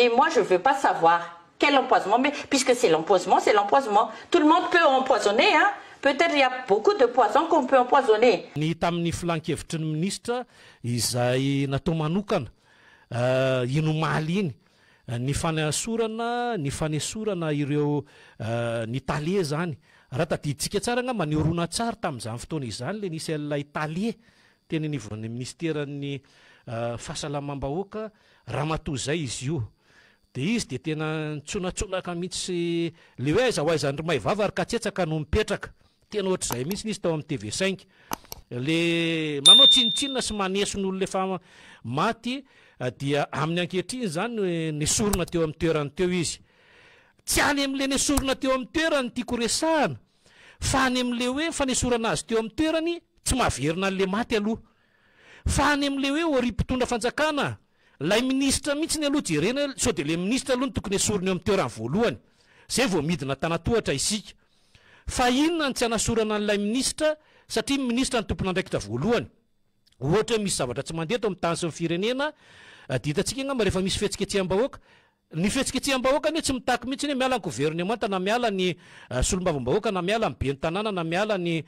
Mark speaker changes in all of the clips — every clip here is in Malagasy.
Speaker 1: Et moi je veux pas savoir quel empoisonnement mais puisque c'est l'empoisonnement c'est l'empoisonnement tout le monde peut empoisonner hein peut-être il y a beaucoup de poisons qu'on peut empoisonner.
Speaker 2: Ny tamin'ny filan-kevitry ny minisitra izay natao manokana iny omaly iny, ny fanasorana ny fanesorana ireo ny tale izany. Raha tadidintsika tsara angamba ny horonantsary tamin'izany fotoana izany ilay nisy an'ilay tale teny anivon'ny minisiteran'ny fahasalamam-bahoaka, ramatoa izay izy io. Dia izy dia tena nitsonatsonaka mihitsy le hoe aiza ho aiza an-dry Maivava ry Katsetsaka no mipetraka. Tena ohatr'izay mihitsy izy tao amin'ny TV cinq. Le manao tsinontsinona sy maneso ny olona efa maty dia amin'ny ankehitriny izany nesorina teo amin'ny toerany teo izy. Tsy any amin'le nesorina teo amin'ny toerany no tiako resahana fa any amin'le hoe fanesorana azy teo amin'ny toerany tsy mahaverina an'le maty aloha. Fa any amin'ilay hoe ory mpitondra fanjakana, ilay minisitra mihitsy ny aloha jerena hoe sao dia ilay minisitra aloha no tokony esorina eo amin'ny toerany voalohany, izay vao midina an-tanatohatra isika. Fa inona no tsy anasorana an'ilay minisitra satria ny minisitra no tompon'andraikitra voalohany. Ohatra hoe misy zavatra tsy mandeha eto amin'ny tany sy ny firenena dia hitantsika angamba rehefa misy fihetsiketseham-bahoaka, Ny fihetsiketseham-bahoaka anie tsy mitaky mihitsy ny hoe miala ny governemanta na miala ny solombavambahoaka na miala ny ben'ny tanàna na miala ny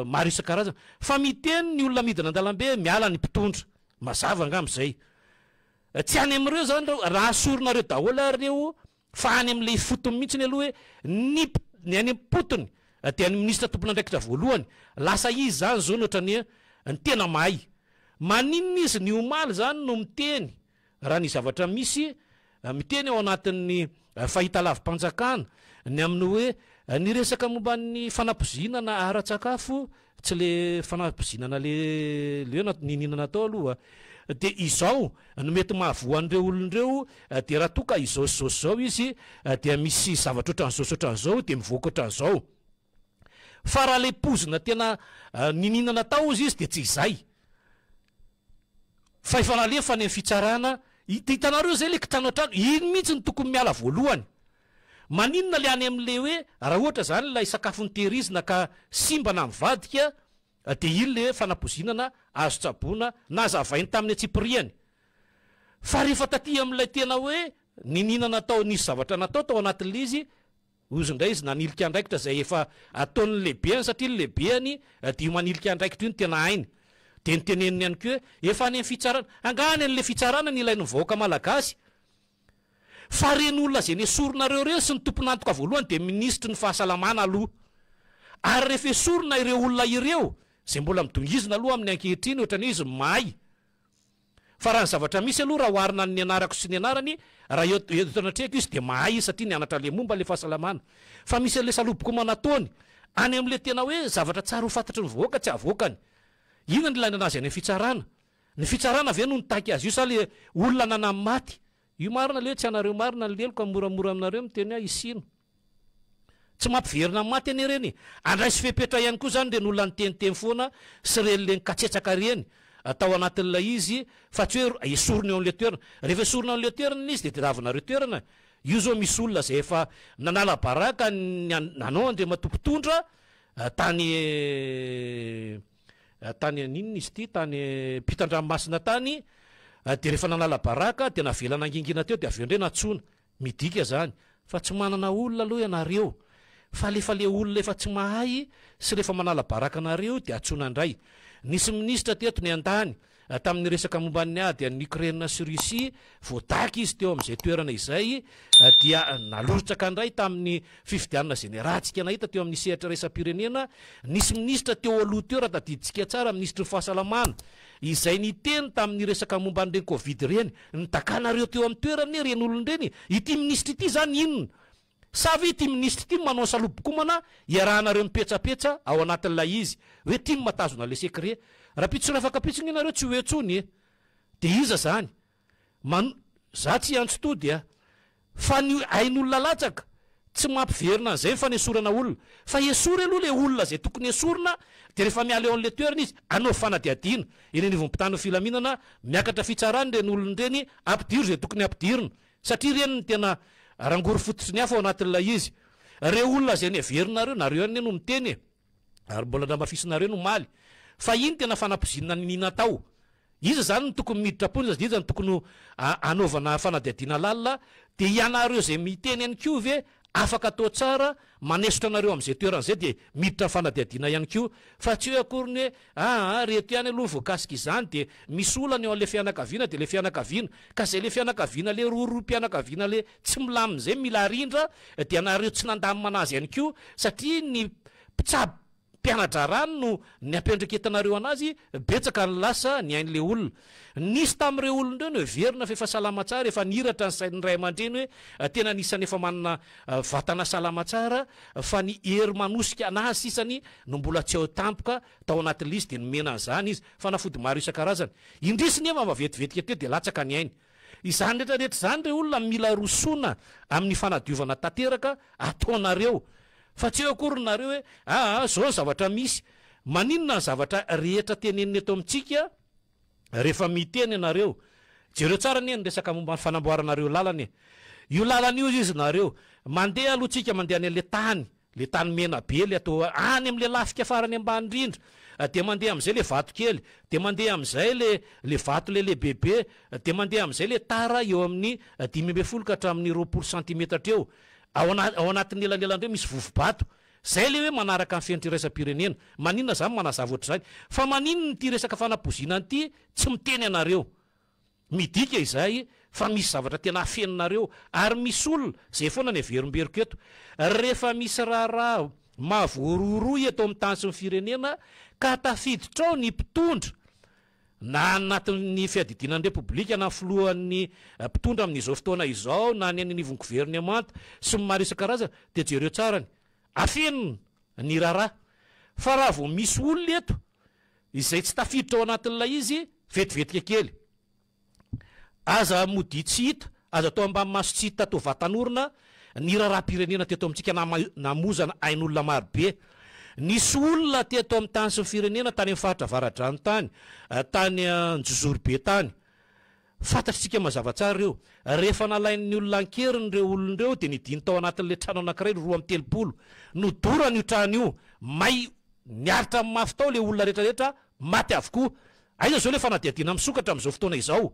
Speaker 2: maro isan-karazany fa miteny ny olona midina an-dalambe hoe miala ny mpitondra. Mazava angamba izay. Tsy any amin'ireo izany ireo, raha asorinareo daholo ary ireo fa any amin'ilay ifotony mihitsy aloha hoe ny ny any am-potony dia ny minisitra tompon'andraikitra voalohany. Lasa izy izany izao no ohatran'ny hoe ny tena mahay. Maninona izy ny omaly izany no miteny Raha ny zavatra misy, miteny ao anatin'ny fahitalavi-panjakana ny amin'ny hoe ny resaka momba ny fanapoizinana ara-tsakafo, tsy le fanapoizinana le le hoe niniana natao aloha, dia izao no mety mahavoa an'ireo olona ireo, dia raha toa ka izao sy izao sy izao izy dia misy zavatra ohatran'izao sy ohatran'izao dia mivoaka ohatran'izao. Fa raha le poizina tena niniana natao hozy izy dia tsy izay. Fa efa nalefa any amin'ny fitsarana, hitanareo izay le kitranoantrano, iny mihitsy no tokony miala voalohany. Maninona le any amin'le hoe raha ohatra izany ilay sakafo notehirizina ka simba na mivadika dia iny le hoe fanapoizinana azo tsaboina nazavainy tamin'ny antsipiriany. Fa rehefa taty amin'ilay tena hoe niniana natao nisy zavatra natao tao anatin'ilay izy Hozy indray izy nanilika andraikitra izay efa ataon'ny lehibeny satria ny lehibeny dia io manilika andraikitra io no tena hainy. Dia noteneniny ihany koa hoe efa any amin'ny fitsarana. Angaha any amin'ilay fitsarana no ilain'ny vahoaka malagasy? Fa ireny olona izay nesorinareo ireny sy ny tompon'antoka voalohany dia minisitry ny fahasalamana aloha. Ary rehefa esorina ireo olona ireo, izay mbola midongizina aloha amin'ny ankehitriny ohatran'ny hoe izy mahay, Fa raha ny zavatra misy aloha raha oharina ny anarako sy ny anarany, raha eo eto anatrehako izy dia mahay izy satria nianatra le momba le fahasalamana. Fa misy an'le salobokoma nataony any amin'le tena hoe zavatra tsara ho fantatry ny vahoaka tsy avoakany. Inona no ilaina anazy any amin'ny fitsarana? Ny fitsarana ve no nitaky azy io sa le olona nanamy maty? Io marina le hoe tsy anareo marina ny lelo ka moramora aminareo miteny hoe isino. Tsy mampiverina ny maty anie ireny e! Andraiso fepetra ihany koa izany ireny olona niteniteny foana sy ireny le nikatsetsaka ireny tao anatin'ilay izy fa tsy hoe esorina eo amin'ilay toerana. Rehefa esorina eo amin'ilay toerana izy dia tadiavinareo toerana. Io izao misy olona izay efa nanala baraka ny anao Andriamatoa mpitondra tany tany an'inona izy ity tany ampitan-dranomasina tany dia rehefa nanala baraka dia navela nangingina teo dia avy eo indray nantsoina. Midika zany fa tsy manana olona aloha ianareo fa lefa le olona efa tsy mahay sy refa manala baraka anareo dia antsoina indray. Nisy minisitra teto niandany tamin'ny resaka momba ny ady any Ukraine sy Russie, voadaka izy teo amin'izay toerana izay dia naloritsaka indray tamin'ny fifidianana izay niarahantsika nahita teo amin'ny sehatra iraisam-pirenena. Nisy minisitra teo aloha teo raha tadidintsika tsara, minisitry ny fahasalamana izay niteny tamin'ny resaka momba an'ireny covid ireny. Nidakanareo teo amin'ny toerany anie ireny olona ireny e! Ity minisitra ity izany inona? Sa ve ity minisitra ity no manao salobokomana iarahanareo mipetsapetsa ao anatin'ilay izy hoe ity no matazona ilay secret? Rapitso sy rafakapitso nge nareo tsy ho eo intsony e! Dia iza izany? Man, za tsy hiantso tody a! Fa ny ain'olona latsaka, tsy mampiverina an'izay ny fanesorana olona. Fa esory aloha ilay olona izay tokony esorina dia rehefa miala eo amin'ilay toerana izy, anaovy fanadihadiana eny anivon'ny mpitandro ny filaminana, miakatra fitsarana ireny olona ireny, ampidiro izay tokony hampidirina. Satria ireny no tena rangory fototry ny afo ao anatin'ilay izy. Ireo olona izay neverinareo, nareo ihany anie no miteny e! Ary mbola namafisinareo ny omaly fa iny tena fanapoizinana niniana atao. Iza izany no tokony miditra am-ponja sady iza no tokony ho anaovana fanadihadiana lalina? Dia ianareo izay miteny ihany koa ve afaka atao tsara manesotra anareo amin'izay toerana izay dia miditra amin'ny fanadihadiana ihany koa fa tsy hoe akory ny hoe aa reto ihany aloha voakasika izany dia misy olana eo an'ilay fianakaviana dia ilay fianakaviana ka izay ilay fianakaviana ilay rohirohim-pianakaviana ilay tsy milamina izay mila arindra dia nareo tsy nandamina anazy ihany koa satria ny mpitsabo Mpiana-draharaha no nampiandraiketanareo anazy, betsaka ny lasa ny ain'le olona. Nisy tamin'ireo olona ireo no heverina fa efa salama tsara, efa nihiratra ny sain'ny ray aman-dreny hoe tena anisan'ny efa manana vatana salama tsara fa ny hery manosika anazy sisany no mbola tsy ao tampoka tao anatin'ilay izy dia nomena an'izany izy, fanafody maro isan-karazany. Indrisy nefa fa vetivetika teo dia latsaka ny ainy. Izany rehetra rehetra izany re olona mila rosoana amin'ny fanadiovana tanteraka ataonareo fa tsy eo akory nareo hoe aa zao ny zavatra misy. Maninona ny zavatra rehetra tenenina eto amintsika rehefa miteny ianareo? Jereo tsara anie ny resaka momba ny fanamboaranareo lalana e. Io lalana io izy nareo mandeha aloha tsika mandeha any an'le tany Le tany mena be le atao any amle lafika farany ambany indrindra dia mandeha amizay le vato kely dia mandeha amizay le le vato le lehibebe dia mandeha amizay le tara eo amin'ny 15 ka hatramin'ny 20 santimetatra eo ao ana ao anatin'ny elanelan'ireo misy vovo-bato zay le hoe manaraka ny fenitra iraisam-pirenena maninona za manazava ohatr'izany fa maninona ity resaka fanapozinana ity tsy miteny anareo Midika izay fa misy zavatra tena afeninareo ary misy olona, izay foana ny averimberiko eto, rehefa misy raharaha mahavoarohirohy eto amin'ny tany sy ny firenena ka tafiditra ao ny mpitondra na anatin'ny fiadidiana ny Repoblika na filohan'ny mpitondra amin'izao fotoana izao na ny any anivon'ny governemanta sy ny maro isan-karazany dia jereo tsara ny afenina ny raharaha fa raha vao misy olona eto Izay tsy tafiditra ao anatin'ilay izy, vetivetika kely. Aza modia tsy hita, aza atao ambany maso tsy hita atao vatan'orona ny raharaham-pirenena teto amintsika namozana ain'olona marobe. Nisy olona teto amin'ny tany sy ny firenena tany amin'ny faritra Avaradrano tany, tany Anjozorobe tany. Fantatr'tsika mazava tsara ireo. Rehefa nalain'ny olona an-keriny ireo olona ireo dia nidiny tao anatin'ilay trano anankiray ny 32. Nodorana io trano io. May niaritra ny mafy tao ilay olona rehetra rehetra, maty avokoa. Aiza izao ilay fanadihadiana misokatra amin'izao fotoana izao?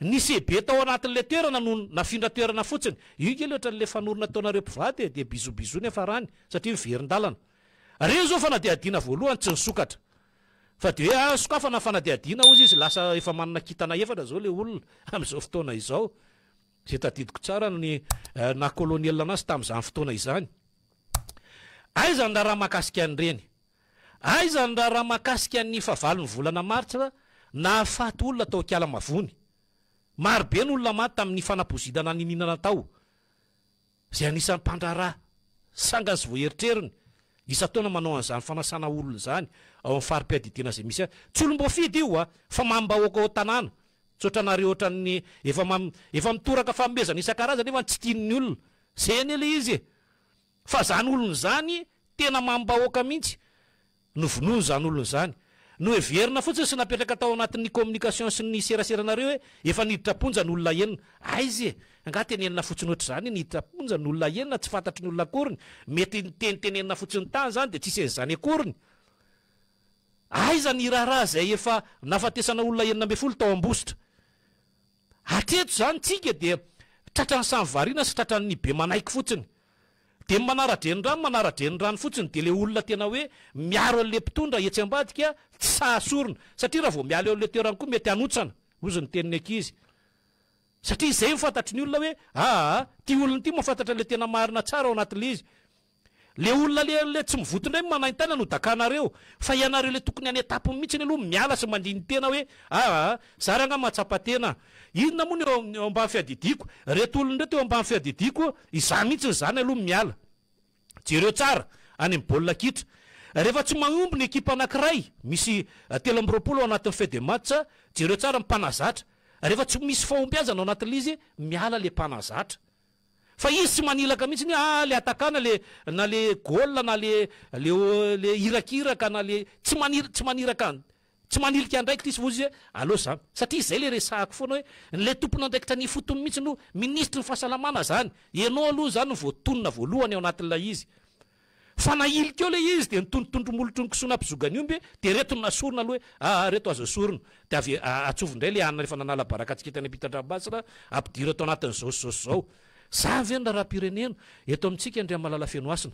Speaker 2: Ny CB tao anatin'ilay toerana no nafindra toerana fotsiny. Io ange ilay ohatran'ilay fanorona ataonareo mpivady e, dia bisous bisous ny hafarany satria miverin-dalana. Ireo izao fanadihadiana voalohany tsy nisokatra. Fa dia hoe ah sokafana ny fanadihadiana hozy izy lasa efa manana kintana efatra zao le olona amin'izao fotoana izao. Izay tadidiko tsara ny naha colonel anazy tamin'izany fotoana izany. Aiza ny raharaha mahakasika an'ireny? Aiza ny raharaha mahakasika ny fahavalon'ny volana martsa nahafaty olona tao Ankalamavony? Marobe ny olona maty tamin'ny fanapozinana niniana natao. izay anisan'ny mpandraharaha sangany sy voaeritreriny isan-taona manao an'izany fanasana olona izany ao amin'ny fari-piadidiana izay misy azy. Tsy olom-boafidy io a, fa mamim-bahoaka ao an-tanàna. Tsy ohatranareo ohatran'ny efa mam, efa mitoraka fanomezana isan-karazany nefa tsy tian'ny olona. Izay anie ilay izy e. Fa izany olona izany tena mamim-bahoaka mihitsy. Novonoina izany olona izany. Noheverina fotsiny sy napetraka tao anatin'ny communication sy ny seraseranareo hoe efa niditra am-ponja ny olona enina. Aiza e? Angaha tenenina fotsiny ohatr'izany hoe niditra am-ponja ny olona enina tsy fantatry ny olona akoriny? Mety nitenitenenina fotsiny tany izany dia tsisy an'izany akoriny. Aiza ny raharaha izay efa nahafatesana olona 16 tao Ambositra? Hatreto izany tsika dia tratran'ny samy variana sy tratran'ny be manaiky fotsiny. Dia ny manara-drenirano manara-drenirano fotsiny dia le olona tena hoe miaro an'le mpitondra etsy ambadika tsy sahy asorina satria raha vao miala eo an'le toerany koa mety hanotsana hozy ny tenin'ny ankizy. Satria izay no fantatry ny olona hoe aa ty olona ity mahafantatra an'le tena marina tsara ao anatin'le izy. Le olona le le tsy mivoto indray manaintaina no dakanareo fa ianareo le tokony any an-tampony mihitsiny aloha miala sy mandini-tena hoe aa za rangah mahatsapa tena inona moa ny eo eo ambany fiadidiako reto olona ireto eo ambany fiadidiako izaho mihitsiny zany aloha miala jereo tsara any amin'ny baolina kitra rehefa tsy mahomby ny ekipa anakiray misy 23 ao anatin'ny feuille de match jereo tsara ny mpanazatra rehefa tsy misy fahombiazana ao anatin'ilay izy miala le mpanazatra Fa izy tsy manilaka mihitsy ny hoe ah le atakana le na le goal na le le le irakiraka na le tsy manir tsy maniraka tsy manilika andraikitra izy fa hozy izy hoe aleo za satria izay le resahako foana hoe le tompon'andraikitra ny ifotony mihitsy no minisitry ny fahasalamana zany enao aloha zany no voatonona voalohany ao anatin'ilay izy. Fa nahilika eo ilay izy dia nitondrotondro molotry ny kisoa nampizoga ny omby dia ireto no nasorina aloha hoe aa ireto azo esorina. Dia avy atsovy indray ilay hanina rehefa nanala baraka antsika tany ampitan-dranomasina, ampidiro ato anatin'izao sy izao sy izao. Izany ve ny raharaham-pirenena eto amintsika Andriamalala Fenohasina?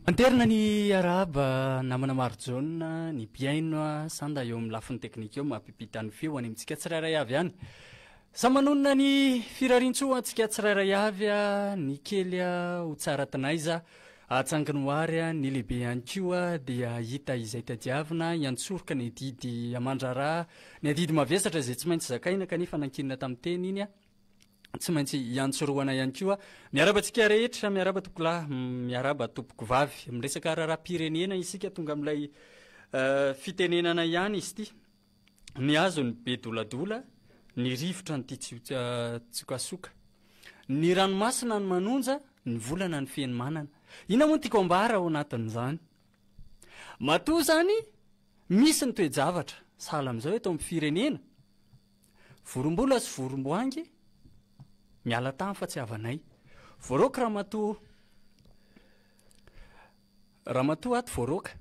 Speaker 3: Anterina ny arahaba namana Marojaona, ny mpihaino sanda eo amin'ny lafiny teknika eo mampipita ny feo any amintsika tsirairay avy any. Samy manonona ny firariantsoa ho antsika tsirairay avy, ny kely ho tsara tinaiza, atsanginy ho ary, ny lehibe ihany koa dia hahita izay tadiavina, hiantsoroka ny adidy aman-draharaha, ny adidy mavesatra izay tsy maintsy zakaina kanefa nankinina tamin'ny teny iny. tsy maintsy iantsorohana ihany koa. Miarahaba antsika rehetra, miarahaba tompokolahy, miarahaba tompokovavy. Miresaka raharaham-pirenena isika, tonga amin'ilay fitenenana ihany izy ity. Ny hazo ny be doladola, ny rivotra ny tia tsiokasoka. Ny ranomasina ny manonja, ny volana ny feno manana. Inona moa no tiako ambara ao anatin'izany? Matoa izany misy ny toe-javatra sahala amin'izao eto amin'ny firenena, Vorombola sy voromboangy, miala tany fa tsy havanay. Voaroaka ramatoa Ramatoa ato voaroaka,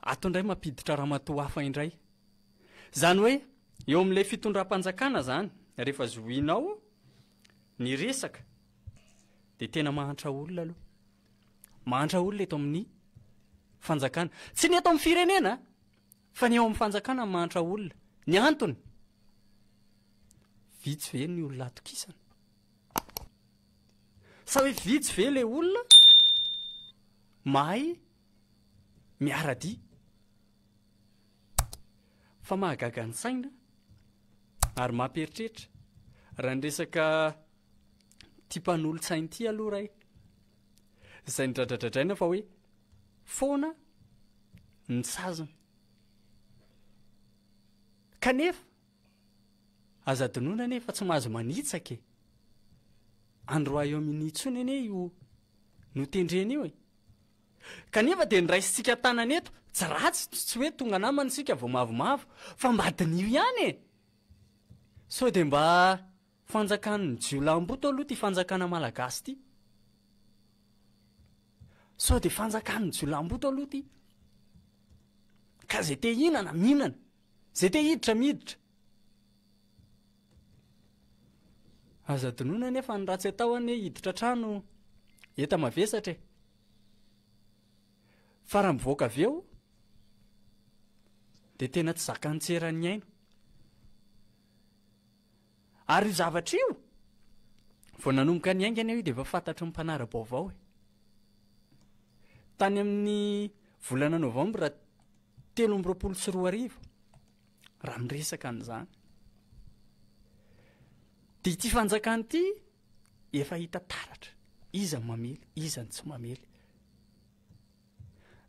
Speaker 3: ato indray mampiditra ramatoa hafa indray. Izany hoe eo amin'ilay fitondram-panjakana izany, rehefa zohianao ny resaka dia tena mahantra olona aloha. Mahantra olona eto amin'ny fanjakana. Tsy ny eto amin'ny firenena Fa ny ao amin'ny fanjakana mahantra olona. Ny antony? Vitsy ve ny olona atokisana? Sa hoe vitsy ve ilay olona mahay miara-dia? Fa mahagaga ny saina ary mampieritreritra raha ny resaka ity mpanolotsaina ity aloha ray izay nodradradradraina fa hoe foana ny saziny. Kanefa, aza adinoina anie fa tsy mahazo manitsaka e! Any Royaume-Uni intsony anie io notendrena io e! Kanefa dia noraisintsika an-tanana eto, tsy ratsy, tsy hoe tonga namana isika vao mavomavo, fa mba diniho ihany e! Sao dia mba fanjakan'ny jiolahimboto aloha ity fanjakana malagasy ity? Sao dia fanjakan'ny jiolahimboto aloha ity? Ka izay te hihinana, mihinana. Izay te hiditra, miditra. Aza adinoina anefa ny ratsy atao anie hiditra an-trano enta-mavesatra e. Fa raha mivoaka avy eo dia tena tsy zakan'ny tseran'ny aina. Ary io zavatra io, vao nanomboka niainga anie io dia efa fantatry ny mpanara-baovao e. Tany amin'ny volana novambra 2023, raha miresaka an'izany, dia ity fanjakana ity efa hita taratra, iza no mamely, iza no tsy mamely.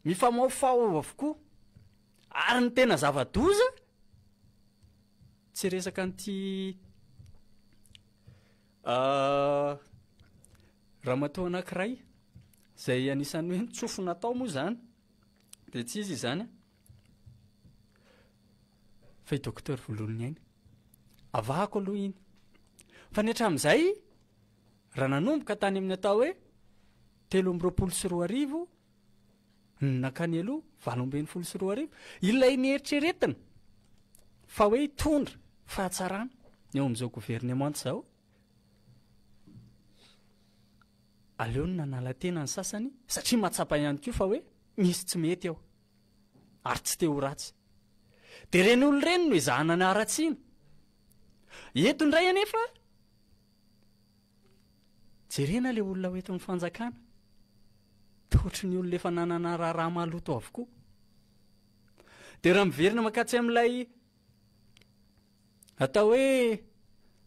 Speaker 3: Mifamahofaho avokoa, ary ny tena zava-doza, Tsy resaka an'ity ramatoa anankiray izay anisan'ny hoe nitsofina tao moa izany dia tsy izy izany fa i docteur Vololoniaina. Avahako aloha iny. Fa ny hatramin'izay raha nanomboka tany amin'ny atao hoe 2023 Ny nankany aloha, 2018, ilay nieritreretina fa hoe hitondra fahatsarana eo amin'izao governemanta izao, aleony nanala tena ny sasany satria mahatsapa ihany koa fa hoe misy tsy mety ao ary tsy te ho ratsy. Dia ireny olona ireny no ezahana ny haratsiana. Eto indray anefa, Jerena ilay olona ho eto amin'ny fanjakana. Toa ohatry ny olona efa nanana raharaha maloto avokoa. Dia raha miverina mankatsy amin'ilay atao hoe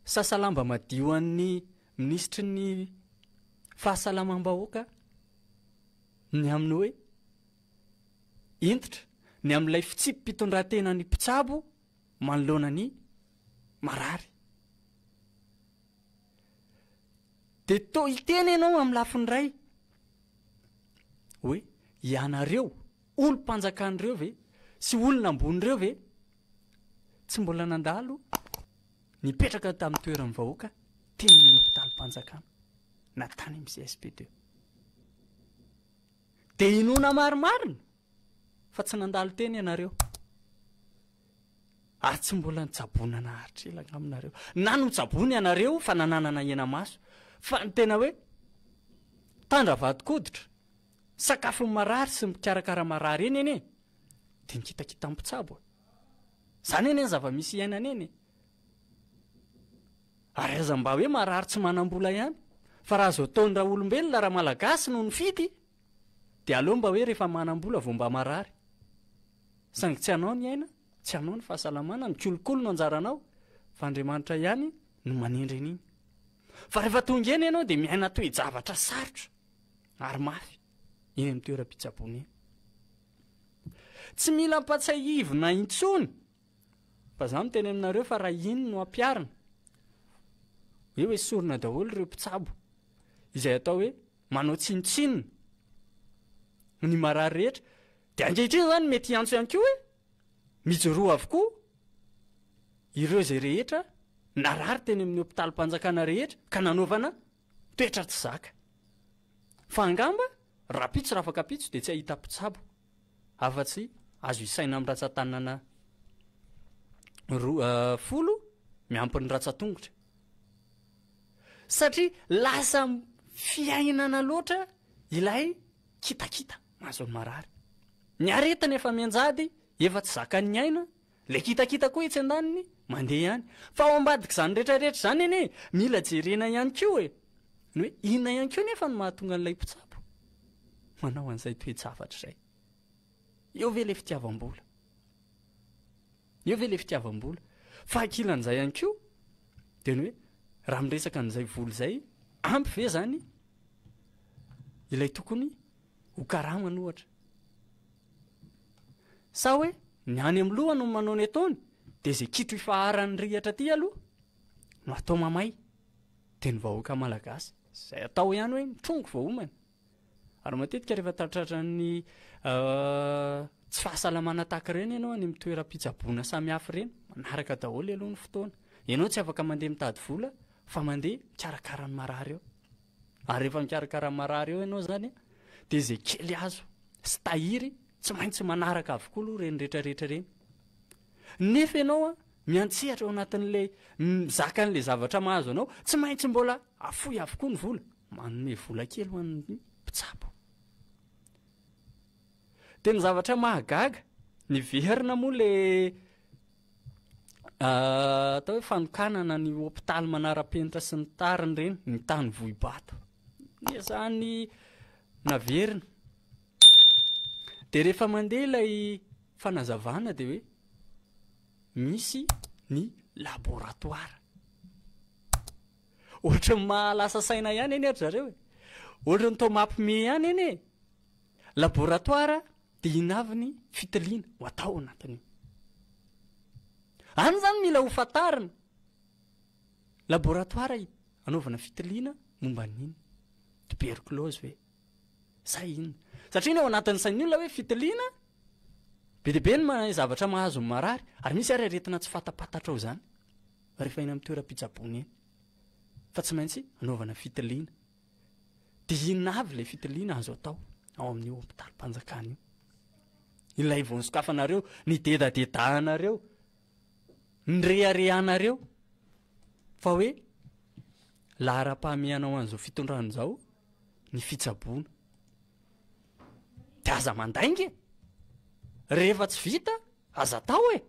Speaker 3: sasalamba madio an'ny minisitry ny fahasalamam-bahoaka ny amin'ny hoe hentitra ny amin'ilay fitsipi-pitondran-tenan'ny mpitsabo manoloana ny marary. Dia toa hiteny ianao amin'ny lafiny iray hoe ianareo olom-panjakana ireo ve sy olona ambony ireo ve tsy mbola nandalo nipetraka tamin'ny toeran'ny vahoaka teny amin'ny hopitalim-panjakana na tany amin'ny CSP2. Dia inoana marimarina fa tsy nandalo teny ianareo. Ary tsy mbola nitsaboana naharitra ela angamba nareo. Na notsaboina ianareo fa nananana hena-maso. Fa ny tena hoe tandra vadin-koditra, sakafon'ny marary sy mikarakara marary eny anie dia nikitakitan'ny mpitsabo e. Izany anie ny zava-misy iainana eny e. Ary aza mba hoe marary tsy manam-bola ihany. Fa raha azo ataony raolombelona, raha malagasy no nifidy dia aleo mba hoe rehefa manam-bola vao mba marary. Saingy tsy anao ny aina, tsy anao ny fahasalamana, ny kolikoly no anjaranao, fa Andriamanitra ihany no manendry an'iny. Fa rehefa tonga eny ianao dia miaina toe-javatra sarotra ary mafy eny amin'ny toeram-pitsaboana eny. Tsy mila ampatsiahivina intsony fa za miteny aminareo fa raha iny no ampiharina, hoe hoesorina daholo ireo mpitsabo izay atao hoe manao tsinontsinona ny marary rehetra, Dia ankehitriny izany mety hiantso ihany koa hoe mijoroa avokoa ireo izay rehetra narary teny amin'ny hopitalim-panjakana rehetra ka nanaovana toetra tsy zaka. Fa angamba rahampitso rafakampitso dia tsy hahita mpitsabo afa-tsy azo isaina amin'ny ratsan-tanana roa folo miampy ny ratsan-tongotra. Satria lasa fiainana loatra ilay kitakita mahazo ny marary. Ny aretina efa mianjady, efa tsy zakan'ny aina, ilay kitakita koa etsy andaniny mandeha ihany. Fa ao ambadik'izany rehetra rehetra izany anie, mila jerena ihany koa e! Ny hoe inona ihany koa nefa no mahatonga an'ilay mpitsabo manao an'izay toe-javatra izay. Eo ve ilay fitiavam-bola? Eo ve ilay fitiavam-bola? Fa ankilan'izay ihany koa dia ny hoe raha miresaka an'izay vola izay, ampy ve izany ilay tokony ho karamany ohatra? Sa hoe ny any amin'ny loha no manao ny ataony dia izay kitro ifaharan'ny rihatra aty aloha no atao mamay dia ny vahoaka malagasy izay atao ihany hoe mitrongy vao homana. Ary matetika rehefa tratratran'ny tsy fahasalamana tahaka ireny ianao any amin'ny toeram-pitsaboana samihafa ireny, manaraka daholo aloha ny fotoana. Ianao tsy afaka mandeha mitady vola fa mandeha mikarakara ny marary eo. Ary rehefa mikarakara ny marary eo ianao izany dia izay kely azo sy tahiry tsy maintsy manaraka avokoa aloha ireny rehetrarehetra ireny. Nefa ianao miantsehatra ao anatin'ilay mizaka an'ilay zavatra mahazo anao, tsy maintsy mbola afoy avokoa ny vola. Manome vola kely ho an'ny mpitsabo. Dia ny zavatra mahagaga, niverina moa le atao hoe fanokanana ny hopitaly manara-penitra sy ny tariny ireny, ny tany Vohibato. Niezahany naverina. Dia rehefa mandeha ilay fanazavana dia hoe misy ny laboratoire. Ohatran'ny mahalasa saina ihany anie ry zareo e. Ohatran'ny toa mampime ihany anie e. Laboratoire dia inona avy ny fitiliana ho atao ao anatin'io. Any izany mila ho fantarina. Laboratoire anaovana fitiliana momba ny inona? Tuberculose ve? Sa inona? Satria ny ao anatin'ny sain'ny olona hoe fitiliana, be dia be ny zavatra mahazo ny marary, ary misy ary aretina tsy fantapantatra ao izany. rehefa eny amin'ny toeram-pitsaboana eny fa tsy maintsy anaovana fitiliana. Dia inona avy ilay fitiliana azo atao ao amin'io hopitalim-panjakana io? Ilay vao nosokafanareo, nidedadedahanareo, nireharehanareo fa hoe laharam-pahamehana ho an'izao fitondrana izao ny fitsaboana. Dia aza mandainga e! Rehefa tsy vita Aza atao e!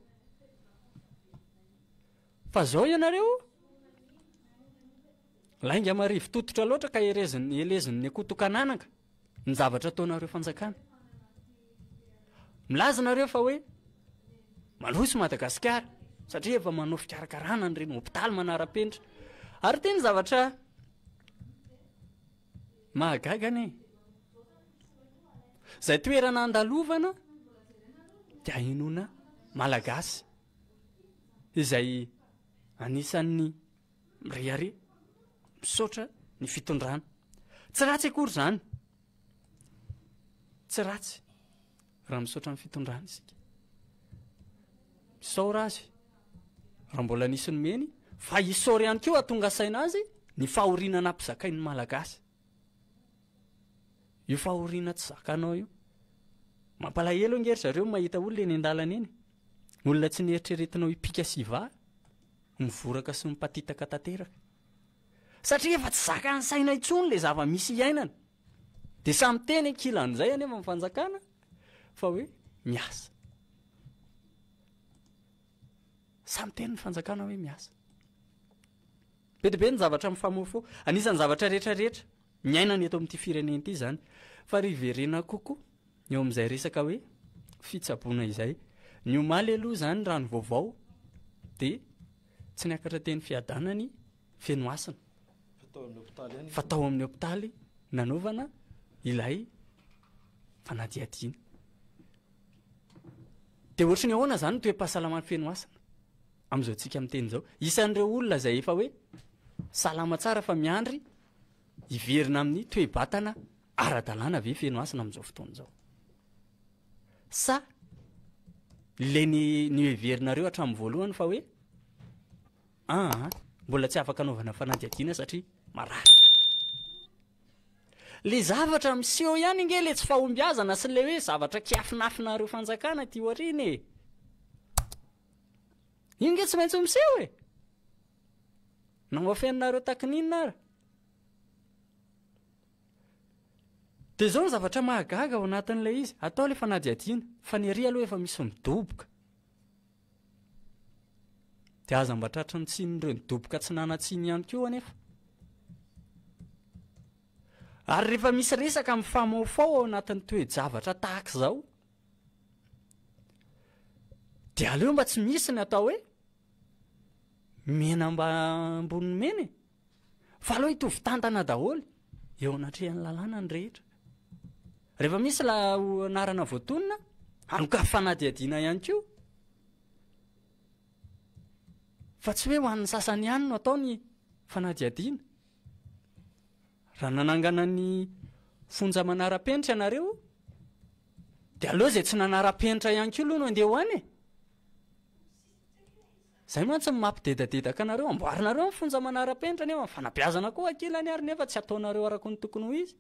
Speaker 3: Fa zao ianareo lainga marivo tototra loatra ka herezin'ny helezin'ny akoho tokananaka ny zavatra ataonareo fanjakana. Milaza nareo fa hoe mandroso Madagasikara satria efa manao fikarakarana an'ireny hopitaly manara-penitra. Ary teny zavatra Mahagaga anie. Izay toerana andalovana dia ahenoana Malagasy izay anisan'ny mirehareha, misaotra ny fitondrana. Tsy ratsy akory izany. Tsy ratsy raha misaotra ny fitondrana isika. Misaora azy raha mbola nisy nomeny fa isaory ihany koa hahatonga saina azy ny fahoriana nampizakain'ny Malagasy. Io fahoriana tsy zakanao io. Mampalahelo ange ry zareo mahita olona eny an-dalana eny. Olona tsy neritreretinao hipika sy hivaha, mivoraka sy mipatitaka tanteraka. Satria efa tsy zakan'ny saina intsony ilay zava-misy iainana. Dia samy teny ankilan'izay anefa ny fanjakana fa hoe miasa. Samy teny ny fanjakana hoe miasa. Be dia be ny zavatra mifamofoa. Anisan'ny zavatra rehetra rehetra niainana eto amin'ity firenena ity izany. Fa ry hiverena kokoa eo amin'izay resaka hoe fitsaboana izay. Ny omaly aloha izany raha ny vaovao dia tsy niakatra teny Fiadanana i Fenohasina. Fa tao amin'ny hopitaly nanaovana ilay fanadihadiana. Dia ohatry ny ahoana izany ny toe-pahasalaman'i Fenohasina amin'izao tsika miteny izao? Isan'ireo olona izay efa hoe salama tsara fa miandry hiverina amin'ny toe-batana ara-dalàna ve Fenohasina amin'izao fotoana izao? Sa ilay ny noheverinareo hatramin'ny voalohany fa hoe aa mbola tsy afaka anaovana fanadihadiana satria marary? Le zavatra miseho ihany ange le tsy fahombiazana sy le hoe zavatra kiafinafinareo fanjakana aty aoriana e! Io nge tsy maintsy miseho e! Na ho afeninareo takininona ara. De zao ny zavatra mahagaga ao anatin'ilay izy, atao le fanadihadiana, fa ny ery aloha efa misy midoboka. Dia aza mba tratry ny tsinin'ireo nidoboka tsy nanan-tsiny ihany koa anefa. Ary rehefa misy resaka mifamaofao ao anatin'ny toe-javatra tahaka izao, dia aleo mba tsy misy ny atao hoe mena mba ambonin'ny mena e. Fa aleo hitovy tantana daholo eo anatrehan'ny lalàna ny rehetra. Rehefa misy la anarana voatonona, hanokafy fanadihadiana ihany koa. Fa tsy hoe ho an'ny sasany ihany no atao ny fanadihadiana. Raha nanangana ny fonja manara-penitra ianareo, dia aleo izay tsy nanara-penitra ihany koa aloha no andeha ho any e. Izay mantsy no mampidedadedaka anareo, amboarinareo ny fonja manara-penitra nefa ny fanabeazana koa ankilany ary nefa tsy ataonareo araka ny tokony ho izy.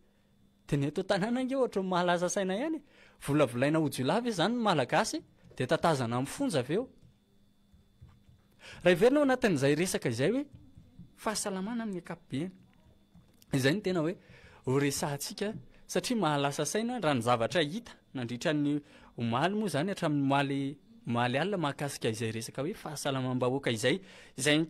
Speaker 3: Dia ny eto an-tanàna ange ohatry ny mahalasa saina ihany e. Volavolaina ho jiolahy ve izany ny Malagasy dia tatazana amin'ny fonja avy eo? Raha heverina ao anatin'izay resaka izay hoe fahasalamana amin'ny ankapobeny, izay no tena hoe ho resahantsika satria mahalasa saina raha ny zavatra hita nandritra ny omaly moa izany hatramin'ny omaly omaly alina mahakasika izay resaka hoe fahasalamam-bahoaka izay, izay.